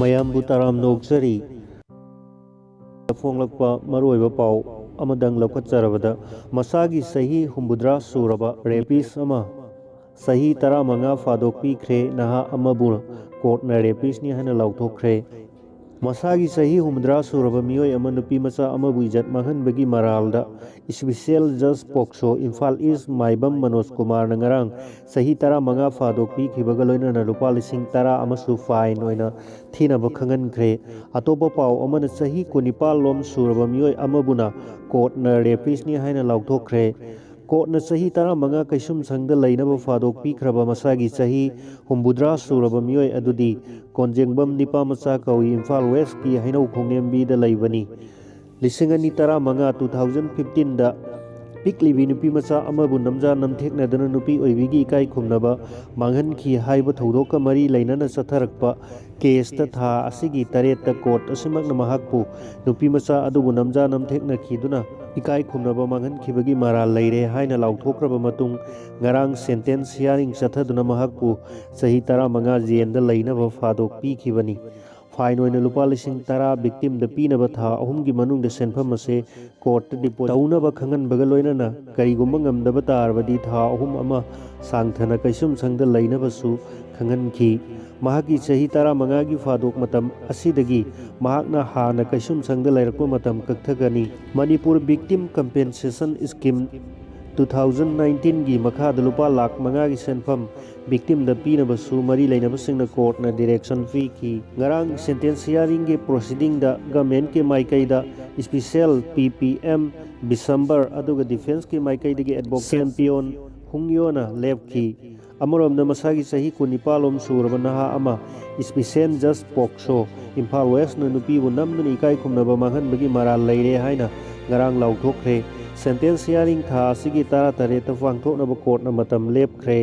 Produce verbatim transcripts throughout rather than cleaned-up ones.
ꯃꯌꯥꯝꯕꯨ ꯇꯔꯥꯝꯅ ꯑꯣꯛꯆꯔꯤ꯫ ꯐꯣꯡꯂꯛꯄ ꯃꯔꯨꯑꯣꯏꯕ ꯄꯥꯎ ꯑꯃꯗꯪ ꯂꯧꯈꯠꯆꯔꯕꯗ, ꯃꯁꯥꯒꯤ ꯆꯍꯤ ꯍꯨꯝꯐꯨꯇꯔꯥ ꯁꯨꯔꯕ ꯔꯦꯄꯤꯁ ꯑꯃ ꯆꯍꯤ ꯇꯔꯥꯃꯉꯥ ꯐꯥꯗꯣꯛꯄꯤꯈ꯭ꯔꯦ꯫ ꯅꯍꯥ ꯑꯃꯕꯨ ꯀꯣꯔꯠꯅ ꯔꯦꯄꯤꯁꯅꯤ ꯍꯥꯏꯅ ꯂꯥꯎꯊꯣꯛꯈ꯭ꯔꯦ꯫ ꯃꯁꯥꯒꯤ ꯆꯍꯤ ꯍꯨꯝꯐꯨꯇꯔꯥ ꯁꯨꯔꯕ ꯃꯤꯑꯣꯏ ꯑꯃ ꯅꯨꯄꯤ ꯃꯆꯥ ꯑꯃꯕꯨ ꯏꯖꯠ ꯃꯥꯡꯍꯟꯕꯒꯤ ꯃꯔꯥꯜꯗ ꯏꯁꯄꯤꯁꯦꯜ ꯖꯁ ꯄꯣꯛꯁꯣ ꯏꯝꯐꯥꯜ ꯏꯁ ꯃꯥꯏꯕꯝ ꯃꯅꯣꯖ ꯀꯨꯃꯥꯔꯅ ꯉꯔꯥꯡ ꯆꯍꯤ ꯇꯔꯥꯃꯉꯥ ꯐꯥꯗꯣꯛꯄꯤꯈꯤꯕꯒ ꯂꯣꯏꯅꯅ ꯂꯨꯄꯥ ꯂꯤꯁꯤꯡ ꯇꯔꯥ ꯑꯃꯁꯨ ꯐꯥꯏꯟ ꯑꯣꯏꯅ ꯊꯤꯅꯕ ꯈꯪꯍꯟꯈ꯭ꯔꯦ꯫ ꯑꯇꯣꯞꯄ ꯄꯥꯎ ꯑꯃꯅ, ꯆꯍꯤ ꯀꯨꯟꯅꯤꯄꯥꯜ ꯂꯣꯝ ꯁꯨꯔꯕ ꯃꯤꯑꯣꯏ ꯑꯃꯕꯨꯅ ꯀꯣꯔꯠꯅ ꯔꯦꯄꯤꯁꯅꯤ ꯍꯥꯏꯅ ꯂꯥꯎꯊꯣꯛꯈ꯭ꯔꯦ꯫ ꯀꯣꯔꯠꯅ ꯆꯍꯤ ꯇꯔꯥꯃꯉꯥ ꯀꯩꯁꯨꯝꯁꯪꯗ ꯂꯩꯅꯕ ꯐꯥꯗꯣꯛꯄꯤꯈ꯭ꯔꯕ ꯃꯁꯥꯒꯤ ꯆꯍꯤ ꯍꯨꯝꯐꯨꯇꯔꯥ ꯁꯨꯔꯕ ꯃꯤꯑꯣꯏ ꯑꯗꯨꯗꯤ ꯀꯣꯟꯖꯦꯡꯕꯝ ꯅꯤꯄꯥ ꯃꯆꯥ ꯀꯧꯏ, ꯏꯝꯐꯥꯜ ꯋꯦꯁꯀꯤ ꯍꯩꯅꯧ ꯈꯣꯡꯅꯦꯝꯕꯤꯗ ꯂꯩꯕꯅꯤ꯫ ꯂꯤꯁꯤꯡ ꯑꯅꯤ ꯇꯔꯥꯃꯉꯥ, two thousand fifteenꯗ ꯄꯤꯛꯂꯤꯕꯤ ꯅꯨꯄꯤ ꯃꯆꯥ ꯑꯃꯕꯨ ꯅꯝꯖꯥ ꯅꯝꯊꯦꯛꯅꯗꯨꯅ ꯅꯨꯄꯤ ꯑꯣꯏꯕꯤꯒꯤ ꯏꯀꯥꯏ ꯈꯨꯝꯅꯕ ꯃꯥꯡꯍꯟꯈꯤ ꯍꯥꯏꯕ ꯊꯧꯗꯣꯛꯀ ꯃꯔꯤ ꯂꯩꯅꯅ ꯆꯠꯊꯔꯛꯄ ꯀꯦꯁꯇ ꯊꯥ ꯑꯁꯤꯒꯤ ꯇꯔꯦꯠꯇ ꯀꯣꯔꯠ ꯑꯁꯤꯃꯛꯅ ꯃꯍꯥꯛꯄꯨ ꯅꯨꯄꯤ ꯃꯆꯥ ꯑꯗꯨꯕꯨ ꯅꯝꯖꯥ ꯅꯝꯊꯦꯛꯅꯈꯤꯗꯨꯅ ꯏꯀꯥꯏ ꯈꯨꯝꯅꯕ ꯃꯥꯡꯍꯟꯈꯤꯕꯒꯤ ꯃꯔꯥꯜ ꯂꯩꯔꯦ ꯍꯥꯏꯅ ꯂꯥꯎꯊꯣꯛꯈ꯭ꯔꯕ ꯃꯇꯨꯡ, ꯉꯔꯥꯡ ꯁꯦꯟꯇꯦꯟꯁ ꯍꯤꯌꯥꯔꯤꯡ ꯆꯠꯊꯗꯨꯅ ꯃꯍꯥꯛꯄꯨ ꯆꯍꯤ ꯇꯔꯥꯃꯉꯥ ꯖꯦꯜꯗ ꯂꯩꯅꯕ ꯐꯥꯗꯣꯛ ꯄꯤꯈꯤꯕꯅꯤ꯫ ꯐꯥꯏꯟ ꯑꯣꯏꯅ ꯂꯨꯄꯥ ꯂꯤꯁꯤꯡ ꯇꯔꯥ ꯚꯤꯛꯇꯤꯝꯗ ꯄꯤꯅꯕ ꯊꯥ ꯑꯍꯨꯝꯒꯤ ꯃꯅꯨꯡꯗ ꯁꯦꯟꯐꯝ ꯑꯁꯦ ꯀꯣꯔꯠꯇ ꯗꯤꯄꯣꯖꯤꯠ ꯇꯧꯅꯕ ꯈꯪꯍꯟꯕꯒ ꯂꯣꯏꯅꯅ ꯀꯔꯤꯒꯨꯝꯕ ꯉꯝꯗꯕ ꯇꯥꯔꯕꯗꯤ ꯊꯥ ꯑꯍꯨꯝ ꯑꯃ ꯁꯥꯡꯊꯅ ꯀꯩꯁꯨꯝꯁꯪꯗ ꯂꯩꯅꯕꯁꯨ ꯈꯪꯍꯟꯈꯤ꯫ ꯃꯍꯥꯛꯀꯤ ꯆꯍꯤ ꯇꯔꯥꯃꯉꯥꯒꯤ ꯐꯥꯗꯣꯛ ꯃꯇꯝ ꯑꯁꯤꯗꯒꯤ ꯃꯍꯥꯛꯅ ꯍꯥꯟꯅ ꯀꯩꯁꯨꯝꯁꯪꯗ ꯂꯩꯔꯛꯄ ꯃꯇꯝ ꯀꯛꯊꯒꯅꯤ꯫ Manipur victim compensation scheme two thousand nineteenꯒꯤ ꯃꯈꯥꯗ ꯂꯨꯄꯥ ꯂꯥꯈ ꯃꯉꯥꯒꯤ ꯁꯦꯟꯐꯝ ꯚꯤꯛꯇꯤꯝꯗ ꯄꯤꯅꯕꯁꯨ ꯃꯔꯤ ꯂꯩꯅꯕꯁꯤꯡꯅ ꯀꯣꯔꯠꯅ ꯗꯤꯔꯦꯛꯁꯟ ꯄꯤꯈꯤ꯫ ꯉꯔꯥꯡ ꯁꯦꯟꯇꯦꯟꯁ ꯍꯤꯌꯥꯔꯤꯡꯒꯤ ꯄ꯭ꯔꯣꯁꯤꯗꯤꯡꯗ ꯒꯃꯦꯟꯀꯤ ꯃꯥꯏꯀꯩꯗ ꯏꯁꯄꯤꯁꯦꯜ ꯄꯤ ꯄꯤ ꯑꯦꯝ ꯕꯤꯁꯝꯕꯔ ꯑꯗꯨꯒ ꯗꯤꯐꯦꯟꯁꯀꯤ ꯃꯥꯏꯀꯩꯗꯒꯤ ꯑꯦꯗꯚꯣꯀꯦꯠ ꯆꯦꯝꯄꯤꯌꯣꯟ ꯍꯨꯡꯌꯣꯅ ꯂꯦꯞꯈꯤ꯫ ꯑꯃꯔꯣꯝꯗ ꯃꯁꯥꯒꯤ ꯆꯍꯤ ꯀꯨꯟꯅꯤꯄꯥꯜ ꯂꯣꯝ ꯁꯨꯔꯕ ꯅꯍꯥ ꯑꯃ ꯏꯁꯄꯤꯁꯦꯜ ꯖꯁ ꯄꯣꯛꯁꯣ ꯏꯝꯐꯥꯜ ꯋꯦꯁꯅ ꯅꯨꯄꯤꯕꯨ ꯅꯝꯗꯨꯅ ꯏꯀꯥꯏ ꯈꯨꯝꯅꯕ ꯃꯥꯡꯍꯟꯕꯒꯤ ꯃꯔꯥꯜ ꯂꯩꯔꯦ ꯍꯥꯏꯅ ꯉꯔꯥꯡ ꯂꯥꯎꯊꯣꯛꯈ꯭ꯔꯦ꯫ ꯁꯦꯟꯇꯦꯟꯁ ꯍꯤꯌꯥꯔꯤꯡ ꯊꯥ ꯑꯁꯤꯒꯤ ꯇꯔꯥꯇꯔꯦꯠꯇ ꯄꯥꯡꯊꯣꯛꯅꯕ ꯀꯣꯔꯠꯅ ꯃꯇꯝ ꯂꯦꯞꯈ꯭ꯔꯦ꯫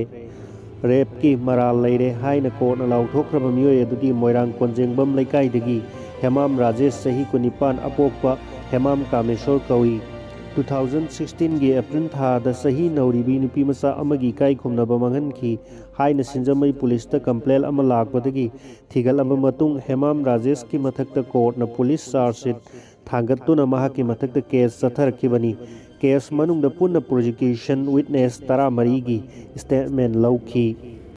ꯔꯦꯞꯀꯤ ꯃꯔꯥꯜ ꯂꯩꯔꯦ ꯍꯥꯏꯅ ꯀꯣꯔꯠꯅ ꯂꯥꯎꯊꯣꯛꯈ꯭ꯔꯕ ꯃꯤꯑꯣꯏ ꯑꯗꯨꯗꯤ ꯃꯣꯏꯔꯥꯡ ꯀꯣꯟꯖꯦꯡꯕꯝ ꯂꯩꯀꯥꯏꯗꯒꯤ ꯍꯦꯃꯥꯝ ꯔꯥꯖꯦꯁ, ꯆꯍꯤ ꯀꯨꯟꯅꯤꯄꯥꯟ, ꯑꯄꯣꯛꯄ ꯍꯦꯃꯥꯝ ꯀꯥꯃꯦꯁꯣꯔ ꯀꯧꯏ꯫ ꯇꯨ ꯊꯥꯎꯖꯟ ꯁꯤꯛꯁꯇꯤꯟꯒꯤ ꯑꯦꯄ꯭ꯔꯤꯜ ꯊꯥꯗ ꯆꯍꯤ ꯅꯧꯔꯤꯕꯤ ꯅꯨꯄꯤ ꯃꯆꯥ ꯑꯃꯒꯤ ꯏꯀꯥꯏ ꯈꯨꯝꯅꯕ ꯃꯥꯡꯍꯟꯈꯤ ꯍꯥꯏꯅ ꯁꯤꯡꯖꯃꯩ ꯄꯨꯂꯤꯁꯇ ꯀꯝꯄ꯭ꯂꯦꯟ ꯑꯃ ꯂꯥꯛꯄꯗꯒꯤ ꯊꯤꯒꯠꯂꯕ ꯃꯇꯨꯡ ꯍꯦꯃꯥꯝ ꯔꯥꯖꯦꯁꯀꯤ ꯃꯊꯛꯇ ꯀꯣꯔꯠꯅ ꯄꯨꯂꯤꯁ ꯆꯥꯔꯖ ꯁꯤꯠ ꯊꯥꯡꯒꯠꯇꯨꯅ ꯃꯍꯥꯛꯀꯤ ꯃꯊꯛꯇ ꯀꯦꯁ ꯆꯠꯊꯔꯛꯈꯤꯕꯅꯤ꯫ ꯀꯦꯁ ꯃꯅꯨꯡꯗ ꯄꯨꯟꯅ ꯄ꯭ꯔꯣꯁꯤꯀ꯭ꯌꯨꯁꯟ ꯋꯤꯠꯅꯦꯁ ꯇꯔꯥꯃꯔꯤꯒꯤ ꯁ꯭ꯇꯦꯠꯃꯦꯟ ꯂꯧꯈꯤ꯫